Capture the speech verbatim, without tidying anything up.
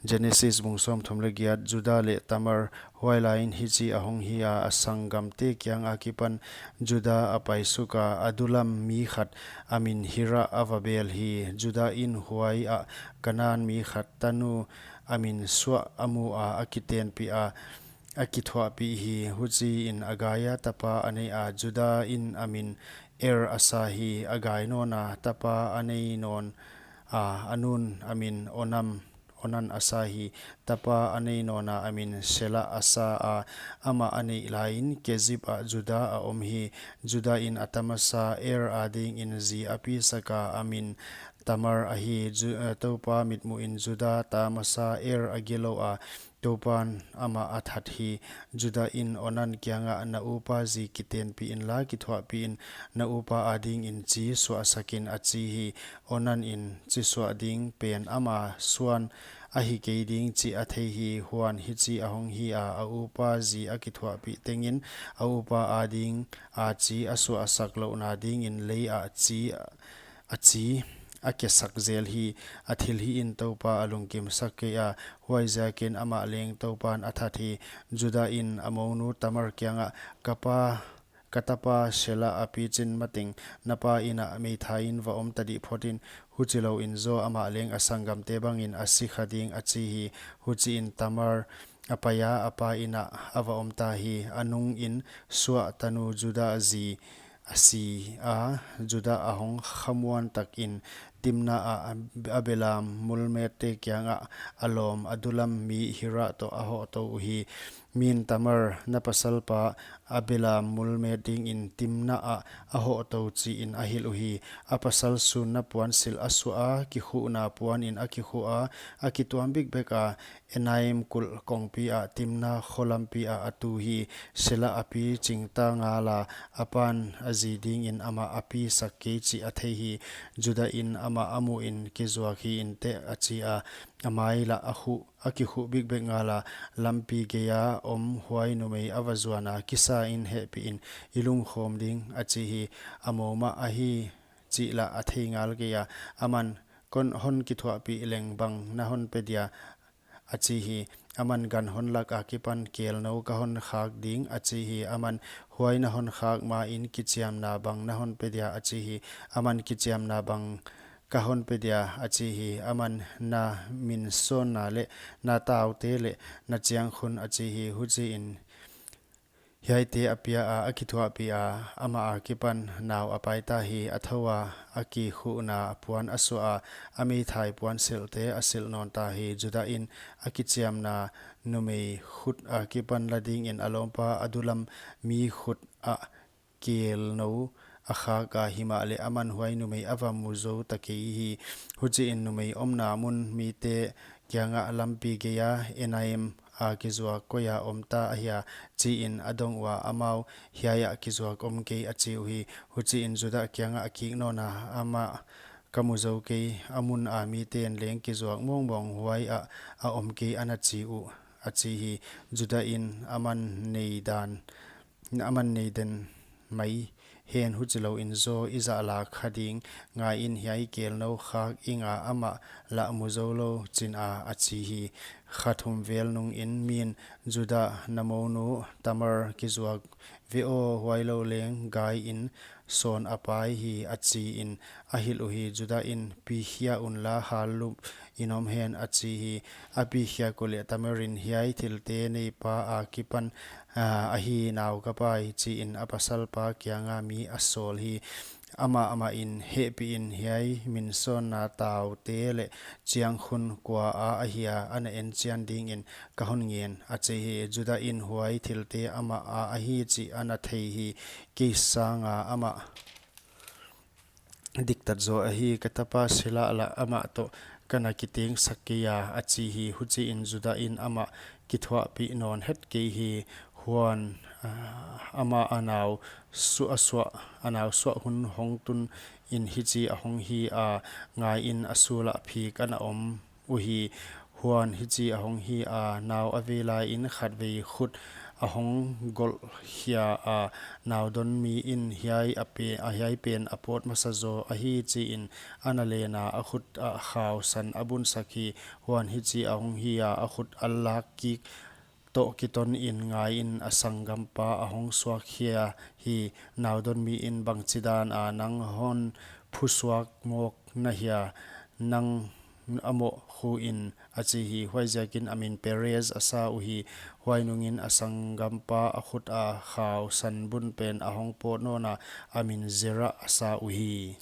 Genesis bung sawmthum leh giat. Judah leh Tamar. Huailaiin hichi ahong hi a, a sanggamte kiang akipan Judah a paisuk a, Adullam mi khat a min Hirah a va bel hi. Judah in huai ah Kanaan mi khat tanu a min Shuah a mu a, a kitenpih a, a kithuahpih hi. Huchiin a gai a, tapa a nei a. Judah in a min Er a sa hi. A gai nawn a, tapa a nei nawn a, a nu'n a min Onam, Onan a sa hi. Tapa a nei nawn a, a min Shelah a sa a. Amah a neih laiin Kezib ah Judah a om hi. Judah in a ta masa Er a dingin zi a pisak a, a min Tamar ahi. Ju-, eh, Toupa mitmuhin Judah ta masa Er a gilou a, Toupan amah a that hi. Judah in Onan kiangah, Na upa zi kitenpih inla, kithuahpih in, na upa a dingin chi suahsak in, a chi hi. Onan in, Chi suah ding pen ama suan ahi kei ding chih a thei hi. Huan hichi ahong hi a, a upa zi a kithuahpih tengin a upa a ding a chi a suahsak louhna dingin lei ah chi a chi a kesak zel hi. A thilhih in Toupa a lungkimsak kei a, huaiziakin amah leng Toupan a that hi. Judah in a mounu Tamar kiangah, Ka pa, ka tapa Shelah a pichin mateng, na pa inn ah meithaiin va om tadih phot in, huchilouin zaw amah leng a sanggamte bangin a si kha ding, a chi hi. Huchiin Tamar a pai a, a pa inn ah a va om ta hi. A nungin Shuah tanu Judah zi a si a. Judah ahong khamuan takin Timna ah a belam mulmette kiangah a lawm, Adullam mi Hirah toh a hohtou uhi. Mi'n Tamar, Na pasalpa a belam mulmet dingin Timna ah a hohtou, chiin a hilh uhi. A pasal sunna puansilh a suah a, kikhuhna puanin a kikhuh a, a kituam bikbek a, Enaim kulh kongpi ah Timna kho lampi ah a tu hi. Shelah a piching ta ngal a, a pan a zi dingin amah a pisak kei chih a thei hi. Judah in amah a muhin, Kizuak hi inteh, a chi a. A mai lah a khuh, a kikhuh bikbek ngal a, lampi gei a om huai numei a va zuan a, Kisa in, hehpih in, i lumkhawm ding, a chi hi. A mou mah ahi chih lah a thei ngal kei a. Aman, Kon hon kithuahpih leng bang na hon pe dia, a chi hi. Aman, Gan hon lak akipan kelnou ka hon khak ding, a chi hi. Aman, Huai na hon khak main kichiamna bang na hon pe dia, a chi hi. Aman, Kichiamna bang ka hon pe dia, a chi hi. Aman, Na minsawnna leh na taute leh na chiangkhun, a chi hi. Huchiin hiaite a pia a, a kithuahpih a, amah akipan nau a pai ta hi. A thou a, a kikhuhna puan a suah a, a meithai puansilhte a silh nawn ta hi. Judah in a kichiamna numei khut akipan la dingin a lawmpa Adullam mi khut ah kelnou a khak a, himahleh aman huai numei a va mu zou ta kei hi. Huchiin numei omna mun mite kiangah, Lampi gei a Enaim a kizuak koi a om ta ahia? chiin a dong ua, amau, Hiai ah kizuak om kei, a chi uhi. Huchiin Judah kiangah a kik nawn a, Amah ka mu zou kei, a mun a miten leng kizuak mawngmawng huai ah a om kei, ana chi uh, a chi hi. Judah in, Aman nei dan, aman nei den mai hen, huchilouin zaw i zahlak kha ding. Ngaiin, hiai kelnou khak ing a, amah lah mu zou lou chin a, a chi hi. Kha thum vel nungin miin, Judah, na mounu Tamar kizuak ve aw, huailou leng gaiin sawn a pai hi, a chiin a hilh uhi. Judah in, Pikhia unla, hal lup in om hen, a chi hi. A pikhiak uleh Tamar in, Hiai thilte neipa akipan, ah, ahi, nau ka pai, chiin a pasalpa kianga mi a sawl hi. Amah, amah in, Hehpih in, hiai minsawnna taute leh chiangkhun kua a ahia, ana enchian dingin ka hon ngen, a chi hi. Judah in, Huai thilte amah a ahi chih ana thei hi. Kei sanga amah diktat zaw ahi. Ka tapa Shelah lah amah toh kana kitengsak kei a, a chi hi. Huchiin Judah in amah kithuahpih nawn het kei hi. Huan, ah, amah a nau suah, a suah, a nau suah hun hong tunin hichi ahong hi a, ngaiin a sul ah phik ana om uhi. Huan hichi ahong hi a, nau a ve laiin khatvei khut a hong golh khia a, naudon miin, Hiai pen a pawt masa zaw ahi, chiin, a na lena, a khut ah khau san a bunsak hi. Huan hichi a hong hi a, a khut a lak kik toh kitonin, ngaiin, a sanggampa a hong suak khia hi. Naudon miin, Bangchidana nang hon phusuak mawk na hia, nang a moh khuin? a chi hi. Huaijiakin a min Perez a sa uhi. Huai nungin a sanggampa a khut a khau san bun pen a hong pawt nawna, a min Zerah a sa uhi.